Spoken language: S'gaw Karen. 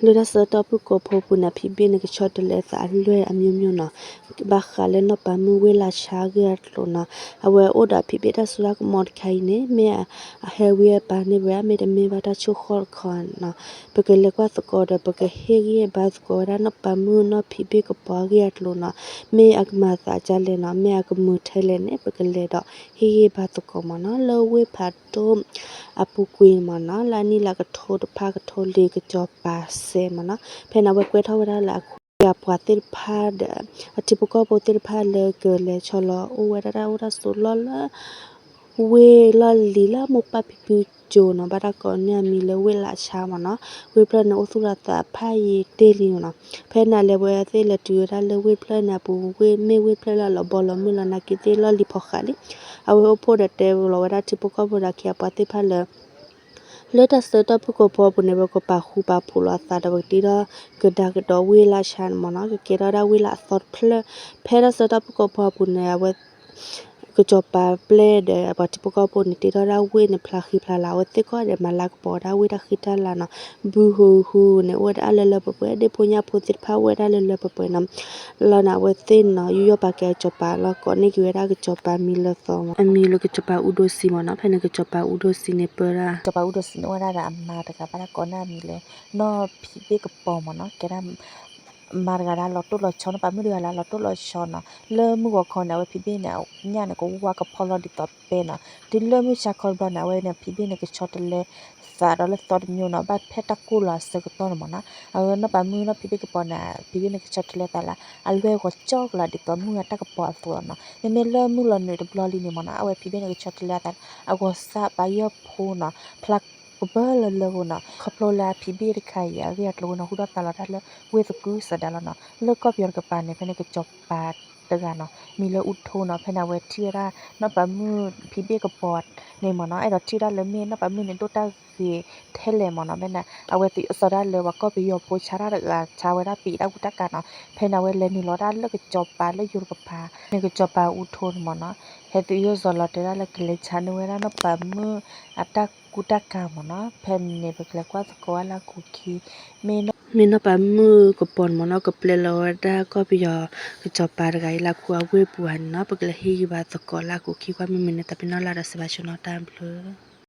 လၢတၢ်ဆၢကတီၢ်ဖုၣ်ကိာ်ဖိအပူၤန့ၣ် ဖံးဘ့ၣ်န့ၣ် ကဆီတလဲသးအလွဲၢ်အမျိုးမျိုးနီၤ, ဘၣ်ဃးလၢနီၢ်ပၤမုၣ်ဝ့ၢ်လးဆါအဂ့ၢ်အကျိၤနီၤ, အဝဲအိၣ်ဒီးဖံးဘ့ၣ်တၢ်စိတၢ်ကမီၤတခါအံၤန့ၣ် မ့ၢ်အဟဲဝံအပၢ်န့ၢ်ဝဲ မ့တမ့ၢ်ဘၣ်တၢ်ဆိၣ်ဃီတခီနီၤ, ပကလဲၤကွၢ်သကိးဒီး ပကဟ့ၣ်ဂံၢ်ဘါသကိးဝဲဒၣ်နီၢ်ပၤမုၣ်နီၢ်ဖံးဘ့ၣ်ကပီၤအဂ့ၢ်အကျိၤနီၤ, မ့ၢ်အကမၤသးဒ်လဲၣ်နီၤ, မ့ၢ်အကမုာ်ထဲလဲၣ်န့ၣ် ပကလဲၤဒီးဟ့ၣ်ဂံၢ်ဘါသကိးမ့ၢ်နီၤ, လၢဝ့ၢ်ဖးဒိၣ် အပူၤကွံာ်န့ၣ်မ့ၢ်နီၤ, လၢအနံၣ်လၢကထိတဖၣ်ကထိလံၤကစီၤပၤစဲးမ့ၢ်နီၤ, ဖဲန့ၣ် အဝဲကွဲထီၣ်ဝဲဒၣ်လၢအပှၤသ့ၣ်တဖၣ်ဒီး အထံဖိကီၢ်ဖိသ့ၣ်တဖၣ်လၢကလဲၤဆီလီၤ အိၣ်ဝဲဒၣ်တၢ်အိၣ်တၢ်ဆိးလီၢ်လၢ ဝ့ၢ်လီၢ်လံၤလၢမိၢ်ပၢ်ဖံဖုကၠိနီၤ, ဘၣ်တၢ်ကိးန့ၢ်အမံၤလၢဝ့ၢ်လးဆါမ့ၢ်နီၤ, ဝ့ၢ်ဖျၢၣ်န့ၣ် အိၣ်သူၣ်လီၤသးဖးယံာ်တ့ၢ်လံမ့ၢ်နီၤ, ဖဲန့ၣ်လၢအဝဲသ့ၣ်လဲၤတုၤဝဲဒၣ်လၢဝ့ၢ်ဖျၢၣ်န့ၣ်အပူၤ ဝ့ၢ်မ့ၢ်ဝ့ၢ်ဖျၢၣ်လၢအလီၤဘီလီၤမုၢ်လီၤ နာ်က့သ့ၣ်လီၢ်လံၤဖီဃးလံ, အဝဲအိၣ်ဖှိၣ်ဒီးတဲလီၤဝဲဒၣ်ထံဖိကီၢ်ဖိဒီးအခ့အပှၤသ့ၣ်တဖၣ်လၢ လၢတၢ်ဆၢကတီၢ်ဖုၣ်ကိာ်ဖိအပူၤန့ၣ် ပကပာ်ဃူပာ်ဖိးလိာ်အသးဒီး ပကတ့ထီၣ်ကဒါကဒီးဝ့ၢ်လးဆါန့ၣ်မ့ၢ်နီၤ, ကကဲထီၣ်ဒၣ်ဝ့ၢ်လၢအသီတဖျၢၣ်, ဖဲတၢ်ဆၢကတီၢ်ဖုၣ်ကိာ်ဖိအပူၤန့ၣ် အဝဲ ကစီၤပၤပျဲၢ်ဒီးပှၤထံဖိကီၢ်ဖိန့ၣ် တ့ထီၣ်ဒၣ်ဝ့ၢ်န့ၣ် ဖျါဃံဖျါလၤ, အဝဲသ့ၣ်ကီၢ်ဒီးမၤလၤကပီၤဝဲဒၣ်ဝ့ၢ်တၢ်ဃံတၢ်လၤနီၤ, ဘုဟုဟုန့ၣ် အိၣ်ဝဲဒၣ်လၢလၢပှဲၤပှဲၤ, ဒ့ၣ်ဖိညၣ်ဖိသ့ၣ်တဖၣ်အိၣ်ဝဲဒၣ်လၢလၢပှဲၤပှဲၤနီၤ, လီၤန့ၣ် အဝဲသ့ၣ်နီၤ ယူးယီၣ်ပာ်ကဲကစီၤပၤလီၤ, ကိးန့ၢ်က့ၤဝဲဒၣ်ကစီၤပၤမံၤလၢသီမ့ၢ် အမံၤလၢကစီၤပၤအူဒိၣ်စံမ့ၢ်နီၤ, ဖဲန့ၣ်ကစီၤပၤအူဒိၣ်စံန့ၣ် ပၢဒၣ် ကစီၤပၤအူဒိၣ်စံန့ၣ် အိၣ်ဝဲဒၣ်ဒီးအမါတဂၤ ဘၣ်တၢ်ကိးန့ၢ်အမံၤလၢ နီၢ်ဖံးဘ့ၣ်ကပီၤမ့ၢ်နီၤ, ကဲဒၣ် မါတဂၤလၢအလီၤတိၢ်လီၤဆီနီၤ, ပှၤမုၣ်တဂၤလၢအလီၤတိၢ်လီၤဆီနီၤ, လၢမုၢ်ဂီၤခီန့ၣ် အဝဲဖံးဘ့ၣ်န့ၣ် ညၣ်န့ၣ် ကဝါကဖီလီၤဒ်သိးပဲနီၤ, တုၤလၢမုၢ်ဆါခီတဘျီန့ၣ် အဝဲန့ၣ် ဖံးဘ့ၣ်န့ၣ် ကဆီတလဲသးဒီးလၢသီတမျိုးနီၤ, ဘၣ်ဖဲတၢ်ကိၢ်လီၤအဆၢကတီၢ်န့ၣ်မ့ၢ်နီၤ, အဝဲနီၢ်ပၤမုၣ်နီၢ်ဖံးဘ့ၣ်ကပီၤန့ၣ် ဖံးဘ့ၣ်န့ၣ် ကဆီတလဲသးလၢ အလွဲၢ်ဂီၤကၠီကလာ်ဒ်သိးမုၢ်အတၢ်ကပီၤအသိးနီၤ, မ့မ့ၢ်လၢမုၢ်လီၤနုာ်တဘျီလံန့ၣ်မ့ၢ်နီၤ, အဝဲဖံးဘ့ၣ်န့ၣ် ကဆီတလဲသး အဂီၤစးပာ်ယီၢ်ဖိနီၤ, ဖျါ ကဘၢလၢလၢဂိၤနီၤ, ခီဖျိလၢအဖံးဘ့ၣ်တခါအံၤ အဂ့ၢ်အကျိၤဝဲနီၤ ဟူထီၣ်သါလီၤတၢ်လၢဝ့ၢ်သကုၤဆးဒးလီၤနီၤ, လၢကီၢ်ပယီၤတကပၤန့ၣ် ဖဲန့ၣ်ကစီၤပၤတဂၤနီၤ, မံၤလၢအူထိနီၤ, ဖဲန့ၣ် အဝဲထံၣ်ဝဲဒၣ် နီၢ်ပၤမုၣ်ဖံးဘ့ၣ်ကပီၤန့ၣ်မ့ၢ်နီၤ, အဲၣ်ဒိးထံၣ်ဝဲဒၣ်လၢမ့ၢ်နီၢ်ပၤမုၣ်န့ၣ် ဒိၣ်တၢ်ဂ့ၤထဲလဲၣ်မ့ၢ်နီၤ, ဖဲန့ၣ် အဝဲသ့ၣ်စီၤဒၣ်လၢပှၤကီၢ်ပယီၤဖိဆါတၢ်တဂၤ ဆါဝဲဒၣ်ပံးတၢ်ကူတၢ်ကၤနီၤ, ဖဲန့ၣ်အဝဲလဲၤနုာ်လီၤဒၣ်လၢကစီၤပၤလၢယိၤတကပၤ, န့ၣ်ကစီၤပၤအူထိန့ၣ်မ့ၢ်နီၤ, ဟဲသယိၣ်စီၤလီၤတဲဒၣ်လၢကလဲၤဆါန့ၢ်ဝဲဒၣ်နီၢ်ပၤမုၣ်အတၢ်ကူတၢ်ကၤမ့ၢ်နီၤ, ဖဲန့ၣ် ပကလဲၤကွၢ်သကိးဝဲလၢအခိၣ်ခံ, မ့ၢ်နီၢ်ပၤမုၣ်ကပီၤန့ၣ်မ့ၢ်နီၤ ကပျဲလီၤဝဲဒၣ်ကီၢ်ပယီၤကစီၤပၤတဂၤအံၤလၢအခိၣ်အဝ့ၢ်ပူၤဧါန့ၣ်နီၤ, ပကလဲၤဟ့ၣ်ဂံၢ်ဘါသကိးလၢအခိၣ်ခံကွၢ် မ့မ့ၢ်န့ၣ် တၢ်ပ့ၤနီၣ်လၢဒီးစံးဘျုးဘၣ်ဆိနီၤ တၢ်ဘျုး